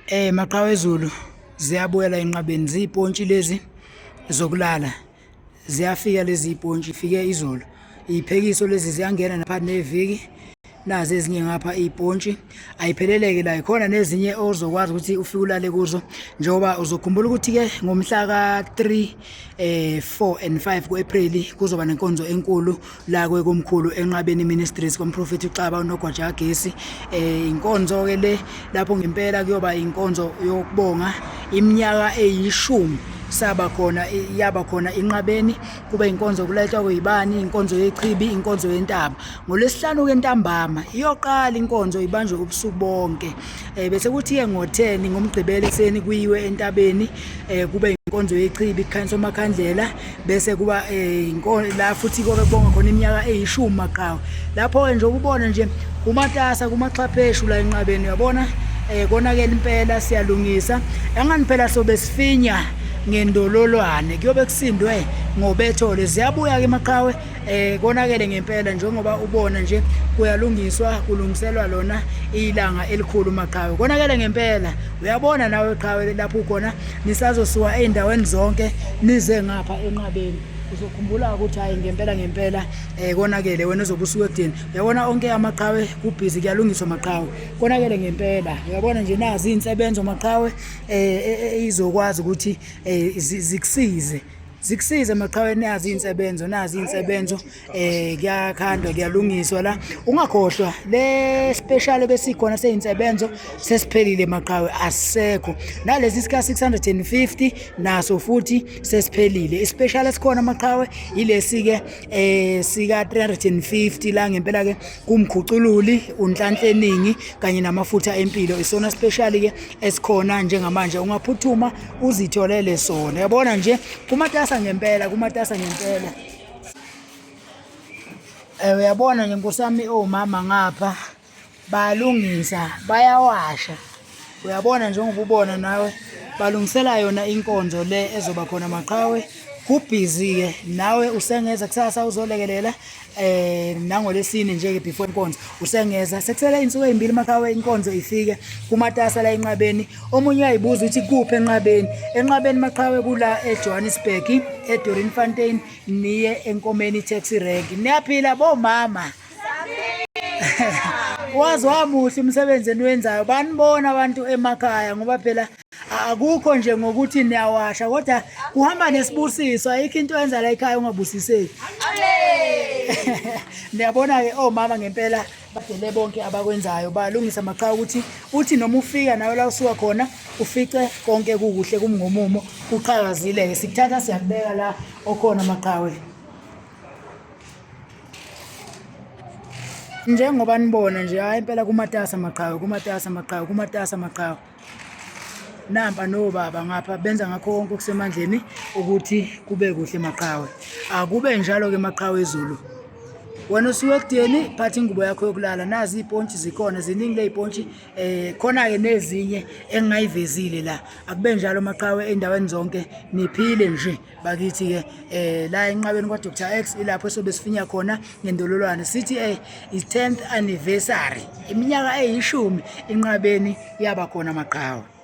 Maqhawe ezulu ziyabuyela enqabeni ziyipontshi lezi zokulala ziyafika lezi ipontshi fike izolo iy'phekiso lezi ziyangena naphakathi neviki nazi ezinye ngapha iy'pontshi ayipheleleke la ikhona nezinye ozokwazi ukuthi ufike ulale kuzo njengoba uzokhumbula ukuthi-ke ngomhla ka-3 4 and 5 ku-April kuzoba nenkonzo enkulu la kwekomkhulu enqabeni Ministries kwamprofethi uXaba uNogwaja kagesi inkonzo ke le lapho ngempela kuyoba inkonzo yokubonga iminyaka eyishumi saba khona yaba khona inqabeni kube inkonzo kulayitwa kuyibani inkonzo yechibi inkonzo yentaba ngolwesihlanu ke ntambama iyoqala inkonzo ibanjwe ubusuku bonke bese kuthi ke ngo-10 ngomgqibelo ekuseni kuyiwe entabeni kube inkonzo yechibi kukhanyiswa amakhandlela bese kuba inkonzo la futhi kobe kubonga khona iminyaka eyishumi maqhawe lapho ke nje ukubona nje kumatasa kumaxhapheshu la enqabeni uyabona konakele impela siyalungisa engani phela sobe sifinya ngendololwane kuyobe kusindwe ngobethole ziyabuya ke maqhawe konakele ngempela njengoba ubona nje kuyalungiswa kulungiselwa lona ilanga elikhulu maqhawe konakele ngempela uyabona nawe qhawe lapho ukhona nisazosuka ey'ndaweni zonke nize ngapha enqabeni uzokhumbula ukuthi hayi ngempela ngempela konakele wena uzobe usuke ekudeni uyabona onke amaqhawe kubhizi kuyalungiswa maqhawe konakele ngempela uyabona nje nazi iy'nsebenzo maqhawe izokwazi ukuthi zikusize zikusize maqhawe nazi iy'nsebenzo nazi iy'nsebenzo kuyakhandwa kuyalungiswa la ungakhohlwa le special ebesikhona seyinsebenzo sesiphelile maqhawe asisekho nalesi sika 650 naso futhi sesiphelile ispecial esikhona maqhawe ilesi ke sika 350 la ngempela ke kumkhucululi unhlanhla eningi kanye namafutha empilo isona special ke esikhona njengamanje ungaphuthuma uzitholele sona yabona nje kumatasa ngempela kumatasa ngempela. Uyabona nje nkosi yami omama ngapha bayalungisa bayawasha uyabona njengoba ubona nawe balungisela yona inkonzo le ezoba khona maqhawe kubhizi-ke nawe usengeza kusasa uzolekelela nangolesine nje-ke before inkonzo usengeza sekusele iy'nsuku ey'mbili maqhawe inkonzo ifike kumatasa la enqabeni omunye uyayibuza ukuthi kuphi enqabeni enqabeni maqhawe kula eJohannesburg eDorinfontein niye enkomeni taxi rank niyaphila bomama waze wamuhle umsebenzi eniwenzayo banibona abantu emakhaya ngoba phela akukho nje ngokuthi niyawasha kodwa kuhamba nesibusiso ayikho into yenza la ekhaya ungabusiseki niyabona-ke omama ngempela badele bonke abakwenzayo balungisa amaqhawe ukuthi uthi noma ufika nawe la usuka khona ufice konke kukuhle kumngomumo kuqhakazile-ke sikuthatha siyakubeka la okhona maqhawe njengoba nibona nje hayi impela kumatasa maqhawe kumatasa maqhawe kumatasa maqhawe nampa nobaba ngapha benza ngakho konke okusemandleni ukuthi kube kuhle maqhawe akube njalo-ke maqhawe ezulu wena usuke ekudeni phatha ingubo yakho yokulala nazi iy'pontshi zikhona ziningi le y'pontshi khona-ke nezinye engingayivezile la akube njalo maqhawe ey'ndaweni zonke niphile nje bakithi-ke la enqabeni kwa-Dr X ilapho esobe sifinya khona ngendololwane sithi i-10th anniversary iminyaka eyishumi inqabeni yaba khona maqhawe.